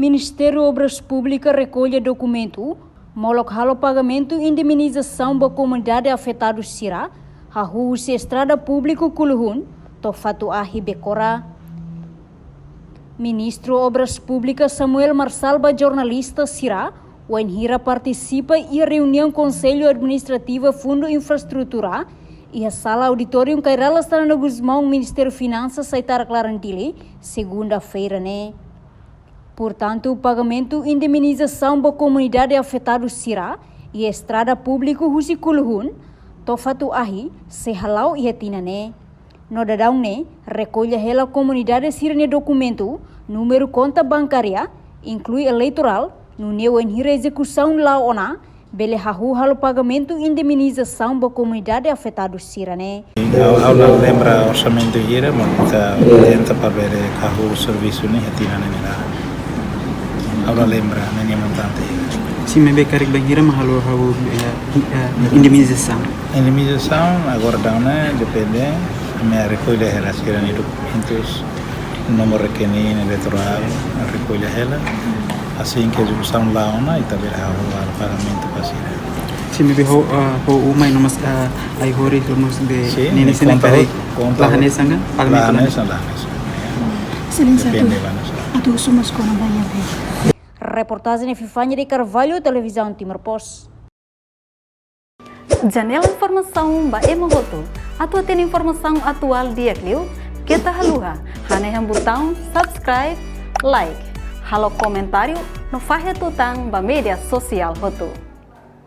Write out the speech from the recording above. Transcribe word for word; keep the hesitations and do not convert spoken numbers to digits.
Ministériu Obras Públikas rekolla dokumentu, molok halo pagamentu indemnizasaun ba komunidade afetadu sira, hahú husi estrada públiku Kuluhun, to'o Fatu Ahi Bekora. Ministru Obras Públikas Samuel Marçal ba jornalista sira, wainhira partisipa iha reuniaun Konsellu Administrativu Fundu Infraestrutura, iha sala auditóriu Kay Rala Xanana Gusmão, Ministériu Finansas, Aitarak-laran Dili, segunda-feira ne'e. Portantu, pagamentu indemnizasaun ba komunidade afetadu sira iha estrada públiku husi Kuluhun to'o Fatu Ahi sei hala'o iha tinan ne'e. No daudaun ne'e, rekolla hela komunidade sira-nia dokumentu, númeru konta bankária, inklui eleitorál, nune'e wainhira ezekusaun la'o ona, bele hahú halo pagamentu indemnizasaun ba komunidade afetadu sira-ne'e. Ha'u, ha'u la lembra orsamentu hira, mas ita tenta para bele hahú servisu ne'e iha tinan ne'e nian. Ha'u la lembra ne'e nia montante hira. Sin, maibé karik bainhira mak halo hahú, eh, eh, indemnizasaun. Indemnizasaun agora daudaun ne'e depende, ami rekolla hela sira-nia dokumentus, númeru rekening, eleitorál, rekolla hela. Asin ke ezekusaun la'o ona, ita bele hahú halo pagamentu ba sira. Sin, maibé ho, ah, ho uma no mós, ah, ai-horis no mós be, sin, ne'e ne'e sira konta karik ho, konta la ho, hanesan ka? Pagamentu la hanesan, la hanesan. Exelénsia, depende atu, ba hanesan, atu husu mós kona-ba iha be. Reportajen Epifania de Carvalho, Televizaun Timor Post. Janela informasaun ba ema hotu. Atu hatene informasaun atuál di'ak liu, keta haluha hanehan butaun subscribe, like, halo komentáriu no fahe tutan ba média sosiál hotu.